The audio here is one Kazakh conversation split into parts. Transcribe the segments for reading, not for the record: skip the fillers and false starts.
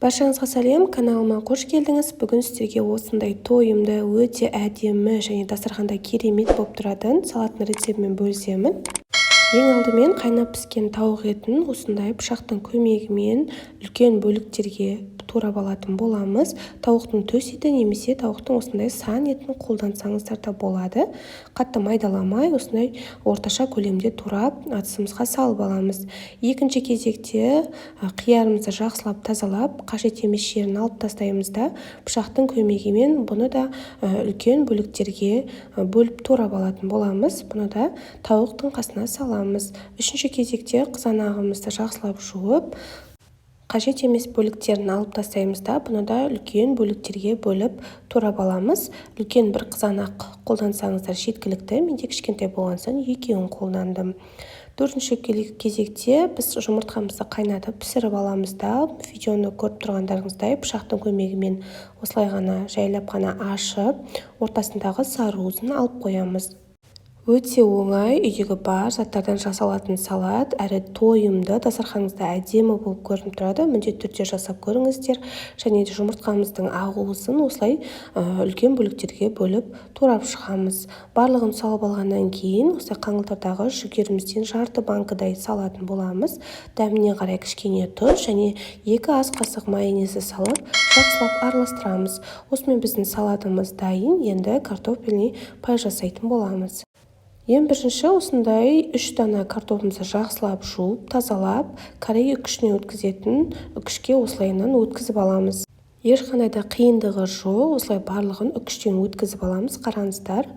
Баршаңызға сәлем, каналыма қош келдіңіз. Бүгін сіздерге осындай тойымды, өте әдемі және дастарханда керемет болып тұратын салаттың рецептімен бөлісемін. Ең алдымен қайнап піскен тауық етін осындай пышақтың көмегімен үлкен бөліктерге турап алатын боламыз. Тауықтың төс еті немесе тауықтың осындай сан етін қолдансаңыздар да болады. Қатты майдаламай, осындай орташа көлемде турап, ыдысымызға салып аламыз. Екінші кезекте қиярымызды жақсылап тазалап, қажет емес жерін алып тастаймыз да, пышақтың көмегімен бұны да үлкен бөліктерге бөліп турап алатын боламыз. Бұны да тауықтың қасына саламыз. Үшінші кезекте қызанағымызды жақсылап жуып, қажет емес бөліктерін алып тастаймыз да, бұны да үлкен бөліктерге бөліп турап аламыз. Үлкен бір қызанақ қолдансаңыздар, жеткілікті. Менде кішкентай болған соң, екеуін қолдандым. Төртінші кезекте біз жұмыртқамызды қайнатып, пісіріп аламыз да, видеоны көріп тұрғандарыңыздай, пышақтың көмегімен осылай ғана жайлап қана ашып, ортасындағы сары уызын алып қоямыз. Өте оңай, үйдегі бар заттардан жасалатын салат, әрі тойымды, дастарханыңызда әдемі болып көрініп тұрады. Міндетті түрде жасап көріңіздер. Және де жұмыртқамыздың ақуызын осылай үлкен бөліктерге бөліп турап шығамыз. Барлығын салып алғаннан кейін осылай қаңылтырдағы жүгерімізден жарты банкідай салатын боламыз. Дәміне қарай кішкене тұз және 2 ас қасық майонезді салып, жақсылап араластырамыз. Осымен біздің салатымыз дайын. Енді картофельный пай жасайтын боламыз. Ең бірінші осындай 3 дана картопымызды жақсылап жуып, тазалап, корей үккішінен өткізетін үккішке осылайынан өткізіп аламыз. Ешқандай да қиындығы жоқ, осылай барлығын үккіштен өткізіп аламыз. Қараңыздар,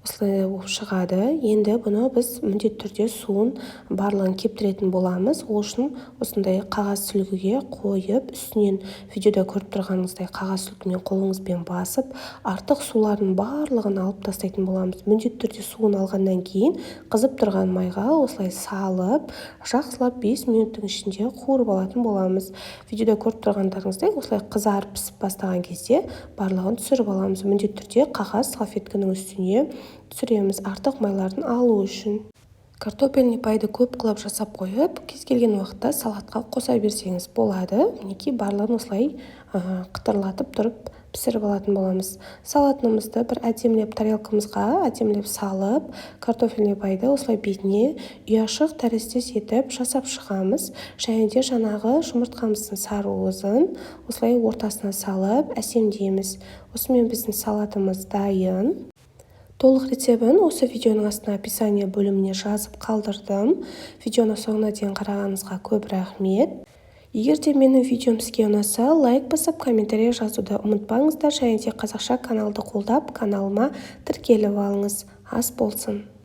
осылай болып шығады. Енді бұны біз міндетті түрде суын барлығын кептіретін боламыз. Ол үшін осындай қағаз сүлгіге қойып, үстінен видеода көріп тұрғаныңыздай қағаз сүлгімен қолыңызбен басып, артық сулардың барлығын алып тастайтын боламыз. Міндетті түрде суын алғаннан кейін қызып тұрған майға осылай салып, жақсылап 5 минуттың ішінде қуырып алатын боламыз. Видеода көріп тұрғандарыңыздай, осылай қызарып пісіп бастаған кезде барлығын түсіріп аламыз. Міндетті түрде қағаз салфетканың үстіне түсіреміз, артық майларын алу үшін. Картофельный пайды көп қылып жасап қойып, кез келген уақытта салатқа қоса берсеңіз болады. Мінекей, барлығын осылай қытырлатып тұрып пісіріп алатын боламыз. Салатымызды бір әдемілеп, тарелкамызға әдемілеп салып, картофельный пайды осылай бетіне ұяшық тәріздес етіп жасап шығамыз. Және де жаңағы жұмыртқамыздың сары уызын осылай ортасына салып, әсемдейміз. Осымен біздің салатымыз дайын. Толық рецебін осы видеоның астына, описание бөліміне жазып қалдырдым. Видеоны соңына дейін қарағаныңызға көп рахмет. Егер де менің видеом сізге ұнаса, лайк басып, комментарий жазуды ұмытпаңыздар және де қазақша каналды қолдап, каналыма тіркеліп алыңыз. Ас болсын!